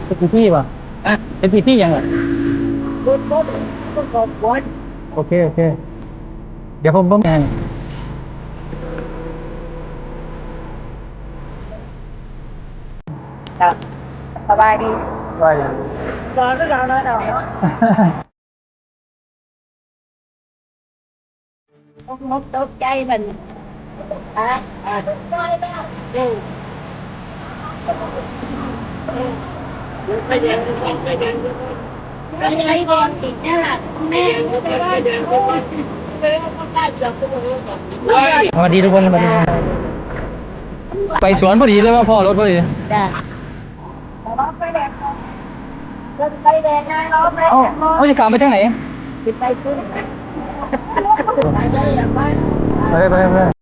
ເຮັດພິທີບໍ່? ຮະ? ເຮັດພິທີຫຍັງລະ? ໂອເຄ ໂອເຄ ດຽວຜົມເບິ່ງໃຫ້. ເຈົ້າ ສະບາຍດີ. ສະບາຍດີ. ລໍຄືເກົ່າເນາະ ເຈົ້າເນາະ. ຕົກອົກຕົກໃຈບັດນີ້. ສະຫວັດດີທຸກຄົນ ສະຫວັດດີ. ໄປສວນພໍດີເລີຍ ມາພໍ້ລົດພໍດີ. ຈ້າ. ເອົາ ເຮົາຊິຂ້າມໄປທາງໃດ? ຊິໄປພຸ້ນ. ໄປ ໄປ ໄປ.